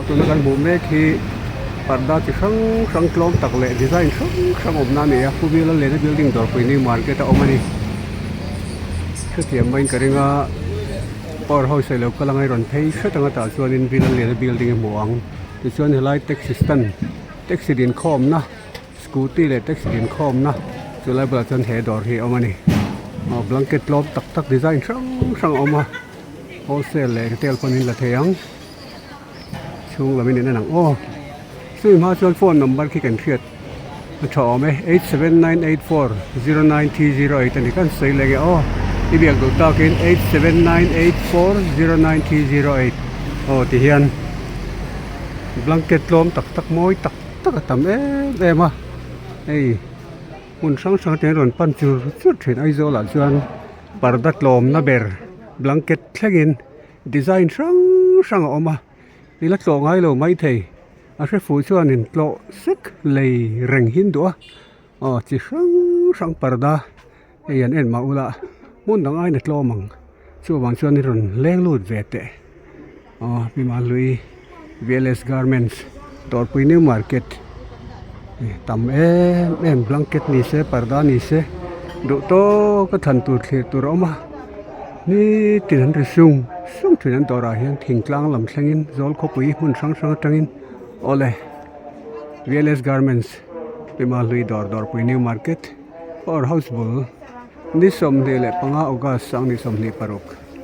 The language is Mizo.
Tuna kan hmuh mek hi parda chi hrang hrang tlawm tak leh design hrang hrang awmna a ni a Pu Biala lena building dawrpui ni market a awm a ni. Hetiang maiin ka ring a power house ah ilo kal anga i rawn phei hret anga tah chuanin Biala lena building i hmu ang tichuan helai taxi stand taxi dinkhawmna Scooty leh taxi inkhawmna chu lai bulah chuan he dawr hi a awm a ni aw blanket tlawm tak tak design hrang hrang a awm a wholesale leh retail pawn in la thei ang chhung lam in en ang aw chumi hma chuan phone number khi kan hriat a tha awm e 8798409308 a ni kan sawi leh nge aw i biak duh takin 8798409308 aw ti hian blanket tlawm tak tak mawi tak. Tak a tam em em a hei hmun hrang hrang te an rawn pan chur chur thin Aizawl ah chuan parda tlawmna ber blanket thlengin design hrang hrang a awm a ila tlawh ngai lo maithei a hre fuh chuanin tlawh sek lei reng hi an duh a aw chi hrang hrang parda hei an en mah ula hmun dang aiin a tlawm ang chuvang chuan i rawn leng lut ve teh aw Pimalui V L S garments dawrpui new market tam em em blanket ni se parda ni se duh tawk a thlan tur thlir tur a awm a nitin an ri sung sung thin an dawrah hian thingtlang lam thlengin zawl khawpui hmun hrang hrang atangin awle V L S garments Pimalui dawr dawrpui new market. Power house bul ni 25 August sang ni 26.